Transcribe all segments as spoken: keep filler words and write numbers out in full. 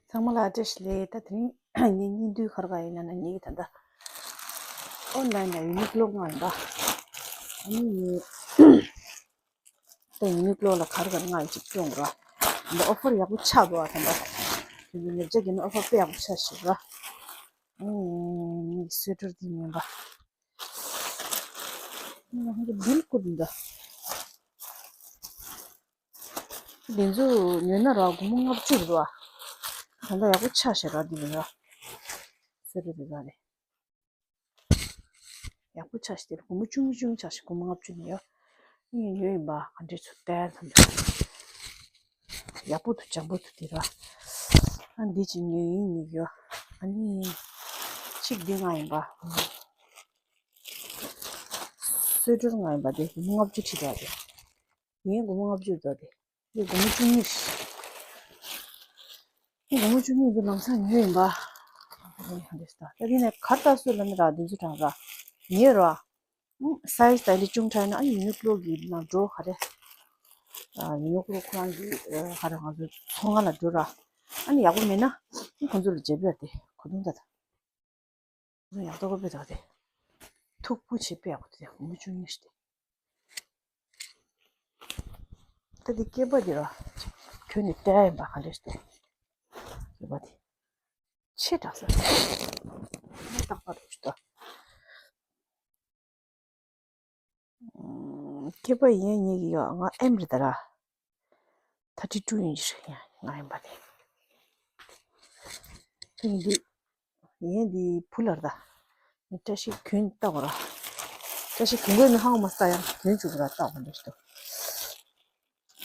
ཚང་མ་ལ་བཀྲ་ཤིས་བདེ་ལེགས། ད་དེ་རིང་ངའི་བརྙན་ཐུང་ག་རེ་ག་ཡིན་ན་ན། ངའི་ད་ལྟ་ཨོན་ལན་ལ་ཡུ་ནིག་ལོ་ང་ཡིན་པ། ཨ་ནི་ངའི་ད་ཡུ་ནིག་ལོ་ལ་ག་རེ་ག་རེ་ང་ཡི་ཅིག་སྐྱོང་ར། ད་ཨོ་ཕར་ཡག་པོ་ཆགས་འདུག་ཨ། ད་ད་དེ་ཚོ་ཉེར་བརྒྱད་ཀྱི་ནང་ཨོ་ཕར་དཔེ་ཡག་པོ་ཆགས་ཤག་ར། ཨ་ནི་ངའི་སུ་ཝེ་ཊར་འདི་མིན་པ། ང་ཧ་གི་བིལ་ཀུལ་འདི། འདི་ཚོ་ཉོས་ན་ར་སྒོར་མོ་ལྔ་བཅུ་རེད་བ། ད་ལྟ་ཡག་པོ་ཆགས་ཤག་ར། འདི་མིན་ར། སུ་ཝེ་ཊར་འདི་ར་རེད། ཡག་པོ་ཆགས་ཤག་དེ་སྒོར་མོ་བཅུ་གཉིས་བཅུ་གཉིས་ཆགས་ཤག་སྒོར་མོ་ལྔ་བཅུ་ནས་ཡོད། ངས་ཉོས་ཡིན་པ། ག་འདྲས་ཚོ་ལྟ་ཐམས་ཅད་ཡག་པོ་འདུག་འཇམ་པོ་འདུག་དེ་ར། ཨ་འདི་ཅིག་ཉོས་ཡིན་ཉོས་ཡོད། ཨ་ནི་ཅིག་འདི་ང་ཡིན་པ། སུ་ཝེ་ཊར་ང་ཡིན་པ། དེ་སྒོར་མོ་ལྔ་བཅུ་ཁྲི་འདུག་དེ། ངས་སྒོར་མོ་ལྔ་བཅུ་འདུག་དེ། ངས་སྒོར་མོ་བཅུ་གཉིས། ངས་སྒོར་མོ་བཅུ་གཉིས་འདུག་ལམ་སང་ཉོས་ཡིན་པ། ད་དེ་ནས་གར་ལྟ་སྲོལ་ལ་ནི་ར་འདི་ཚོ་དྲག་ར། ཉོས་ར། ཨུ། སའི་ཛི་ད་ལི་ཅུང་ཕྲ་ཡིན་ན། ཨ་ཡུ་ནིག་ལོ་གི་ནང་འགྲོ་ག་རེ། ཨ་ཡུ་ནིག་ལོ་ཁོ་རང་གི་ཨ་ག་རེ་ང་ཚོ་ཚོང་ཁང་ལ་འགྲོ་ར། ཨ་ནི་ཡག་པོ་མེད་ན་ཁོང་ཚོ་ལ་བརྗེ་པོ་ཡ་དེ་གོ་དུང་ད་ད། ཡག་ཏོག་པོ་དཔེ་དག་དེ། མཐུག་པོ་བྱས་དཔེ་ཡག་པོ་དེ། སྒོར་མོ་བཅུ་གཉིས་ཤིག་དེ། ད་དེ་སྐེད་པ་དེ་ར། གྱོན་ནས་བལྟ་ཡིན་པ་ག་འདྲས་ཤིག་དེ། སྐེད་པ་དེ། ཆེ་དྲགས་ས། ཏག་ཏག་འགྲོ་ཤི་ད། སྐེད་པ་ཡིན་ཉེ་གི་ཡོད། ང་ཨེམ་རེད་ད་ར། ཐར་ཊི་ཊུ་ཡིན་གྱི་རེད། ཡང་ང་ཡིན་པ་དེ། ཡིན་འདི། ཡིན་འདི་བུ་ལར་ད། བཀྲ་ཤིས་གྱོན་ལྟ་བ་ར། བཀྲ་ཤིས་གྱོན་དགོས་ནི་ཧང་མ་སྟ། ཡང་གྱོན་བཅུག་གི་ར། ལྟ་བ་འདྲ་ཞིག་འདུག་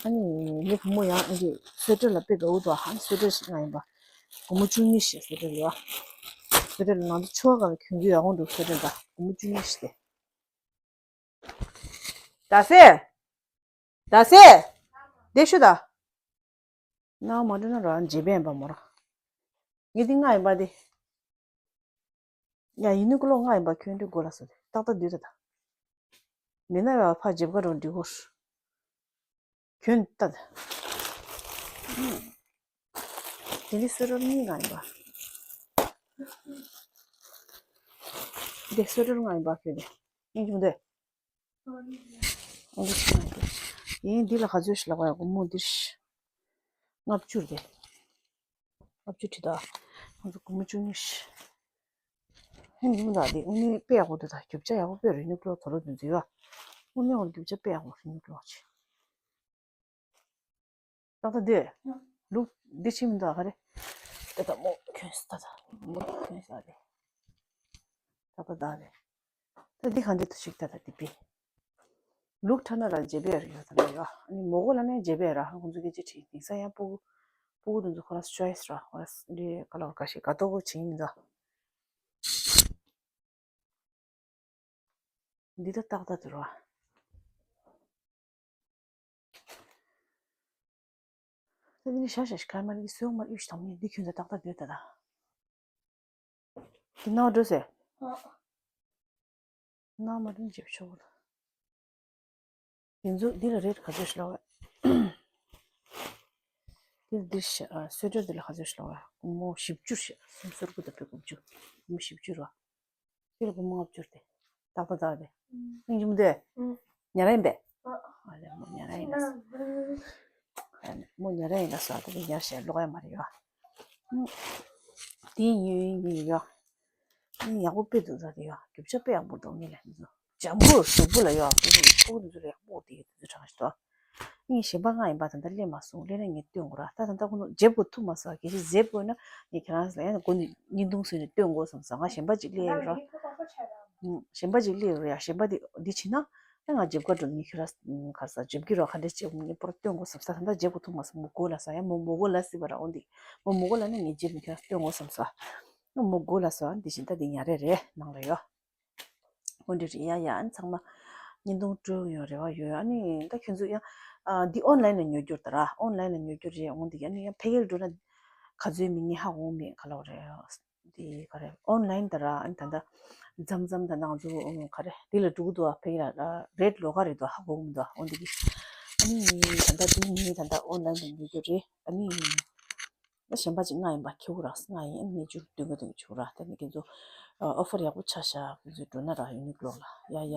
ཨ་ནི་ངའི་བུ་མོ་ཡང་ཨ་འདི་སུ་ཝེ་ཊར་ལ་དཔེ་དགའ་བོ་འདུག་ཨ་ནི་སུ་ཝེ་ཊར་ཞིག་ང་ཡིན་པ། སྒོར་མོ་བཅུ་གཉིས་ཤིག་སུ་ཝེ་ཊར་ཡོད། སུ་ཝེ་ཊར་ལ་ང་ཚོ་ཆུ་བ་ག་ལ་གྱོན་རྒྱུ་ཡག་པོ་འདུག་སུ་ཝེ་ཊར་ད་སྒོར་མོ་བཅུ་གཉིས་ཤིག་སྟེ། ད་སེ། ད་སེ། བསྡད་ཤོག་ད། ནང་མ་འགྲོ་ན་རང་བརྗེ་པོ་ཡིན་པ་མོ་རང་། ངས་འདི་ང་ཡིན་པ་འདི། ཡ་ཡུ་ནིག་ལོ་ང་ཡིན་པ་ཁྱོད་འདྲི་དགོས་ལ་སོ། ཏག་ཏག་འདུག་ད་ད། མེད་ན་ཡ་ཕ་ཇེབ་ཀ་རང་འགྲིག་གོ། ཁྱོད་ལྟ་ད། དེ་འདི་སུ་རོར་གཉིས་ང་ཡིན་པ། འདི་སུ་རོར་ང་ཡིན་པ་ཁྱོད་འདི། སྙིང་རྗེ་མོ་འདི། འོ་འདི་ཁྱོད་ང་ཡིན། ཡིན་འདི་ལ་ག་ཚོད་ཞིག་ལབ་པ་ཡ། སྒོར་མོ་འདི་ལྔ་བཅུ་རེད། ལྔ་བཅུ་ཁྲི་ད། ང་ཚོ་སྒོར་མོ་བཅུ་གཉིས། ཧན་ཡིན་མོ་ད་འདི་དངོས་གནས་དཔེ་ཡག་པོ་འདུག་ད་རྒྱུ་ཆ་ཡག་པོ་དཔེ་རེད། ནུ་ཀློག་དོ་རོ་འདི་འཛུལ་བ། དངོས་གནས་འོ་རྒྱུ་ཆ་དཔེ་ཡག་པོ་རེད། ནུ་ཀློག་ཆེ། ཏག་ཏག་འདི། ལུག་འདི་ཕྱིན་མི་འདུག་ག་རེ། ཏག་ཏག་མོ་གྱོན་ས་ཏག་ཏག་མོ་གྱོན་ས་རེད། ཏག་ཏག་ད་རེད། ད་འདི་ག་འདི་ཐུ་ཞིག་ཏག་ཏག་འདི་པི། ལུག་ཁྲ་ན་ར་ཇེ་བེ་རེ་ཡོད་ད་ལ་ཡོད། ཨ་ནི་མོ་གོ་ལ་ནས་ཇེ་བེ་ར་ཧ་ཁོང་ཚོ་གི་ཅི་ཁྲིད་དེང་སང་ཡང་སྤུ་གུ་སྤུ་གུ་དེ་ཚོ་ཁོ་ར་ཅོའི་སི་ར་ཁོ་ར་འདི་ག་ལ་བ་ག་ཞིག་ག་ཏོ་གོ་ཆིང་མི་འདུག་འདི་ད་ཏག་ཏག་འདུག་ར། ད་འདི་ནི་ཤ་ཤ་ཤ་ཁ་མ་རིག་སོས་མ་གཡུ་ཞིག་དང་མི་འདི་ཁྱོད་ད་ཏག་ཏག་འདུག་ད་ད། འདི་ནང་འགྲོ་ཟེར། ནང་མ་འགྲོ་འཇེབ་ཆོག་གོ་ད། འདི་ཚོ་འདི་ལ་རེད་ག་ཚོད་ཞིག་ལོག་བས། འདི་འདི་ཤ་ཨ་སོས་དྲོད་འདི་ལ་ག་ཚོད་ཞིག་ལོག་བས། སྒོར་མོ་བཞི་བཅུ་ཞིག་སུམ་སོར་དགུ་དང་བོད་དགུ་བཅུ། སྒོར་མོ་བཞི་བཅུ་རོ། དེ་ལ་སྒོར་མོ་ལྔ་བཅུ་སྟེ། ཏག་ཏག་ཏག་སྟེ། སྙིང་རྗེ་མོ་དེ། ཉ་ར་ཡིན་པས། ཨ་ལེ་མོ་ཉ་ར་ཡིན་ལ་ས། མོ་ཉ་ར་ཡིན་ལ་ས་དེ་ཉར་བྱས་ལོག་ཡ་མ་རེད་ཡ། དེ་ཉོས་ཡིན་ཡ། ཡག་པོ་དཔེ་འདུག་ད་དེ་ཡ། རྒྱུ་ཆ་དཔེ་ཡག་པོ་འདུག་ངས་ལ་འདི་ཚོ། འཇམ་པོ་གཟུགས་པོ་ལ་ཡ། ཕྲུ་གུ་ཕྲུ་གུ་འདི་ཚོ་ལ་ཡག་པོ་དེ་འདི་ཚོ་དྲག་ཤི་ཏོ། ངས་གཞན་པ་ང་ཡིན་པ་ད་ལྟ་སླེབས་མ་སོང་། སླེབས་ན་ངས་སྟོན་དགོས་ར། ད་ད་ལྟ་ཁོ་ཚོ་འཇེབ་གོ་ཐུབ་མ་སོང་། གལ་སྲིད་འཇེབ་དགོས་ན་ངས་ཁྱེད་རང་ལ་ཡང་སྒོ་ནས་བརྙན་ཐུང་བཟོས་ནས་སྟོན་དགོས་བསམ་སོང་། ང་གཞན་པ་ཅིག་སླེབས་ཡོད་ར། གཞན་པ་ཅིག་སླེབས་ཡོད་ར་ཡ། གཞན་པ་དེ་འདི་བྱས་ན་ཡང་ང་འཇེབ་ག་འགྲོ་ནས་ཁྱེད་རང་ག་རེ་ཟ་འཇེབ་ཀྱི་རོགས་ག་འདྲ་བྱེད་དགོས་ངས་པོ་ར་སྟོན་དགོས་བསམ་སོང་། ད་ལྟ་འཇེབ་གོ་ཐུབ་མ་སོང་། མོ་གོ་ལ་ས་ཡ། མོ་མོ་གོ་ལ་སྲིད་པ་ར། འོ་འདི་མོ་མོ་གོ་ལ་ནི་ངས་འཇེབ་ནས་ཁྱེད་རང་སྟོན་དགོས་བསམ་སོང་། མོ་གོ་ལ་ས་འདི་བཞིན་ད་འདི་ཉ་རེ་རེ་ནང་ལ་ཡོད། འོ་འདྲ་རེད་ཡ་ཡ། ཨ་ནི་ཚང་མ་བརྙན་ཐུང་སྤྲོད་ཡོང་རེ་བ་ཡོད། ཨ་ནི་ད་ཁྱོད་ཚོ་ཡང་ཨ་འདི་ཨོན་ལན་ལ་ཉོ་རྒྱུ་རེད་ད་ར། ཨོན་ལན་ལ་ཉོ་རྒྱུ་རེད། འོ་འདི་ཨ་ནི་ཡང་ཕ་གིར་འགྲོ་ན་ག་ཚོད་མི་ཉེ་ཧ་འོང་མེད་ག་ལ་བ་རེད། འདི་ག་རེད་ཨོན་ལན་ད་ར། ཨ་ནི་ད་ལྟ་མཚམས་མཚམས་ད་ལྟ་ང་ཚོ་ག་རེ་འདི་ལ་འགྲོ་གི་འདུག་ཨ། ཕ་གིར་རེད་ལོ་ག་རེད་འདུག་ཧ་གོ་གི་མི་འདུག་འོ་འདི་གི་ཨ་ནི་ད་ལྟ་འདི་ངས་ད་ལྟ་ཨོན་ལན་ལ་ཉོ་རྒྱུ་རེད། ཨ་ནི། ད་གཞན་པ་ཅིག་ང་ཡིན་པ་ཁེའུ་རག་ང་ཡིན་ཉེ་ཆར་བདུན་ག་དུ་ཆུ་རག་ད་ནི་ཁྱེད་ཚོ་ཨོ་ཕར་ཡག་པོ་ཆ་བཞག་ཁྱེད་ཚོ་འགྲོ་ན་རག་ཡུ་ནི་ཀློ་ལ་ཡ་ཡ།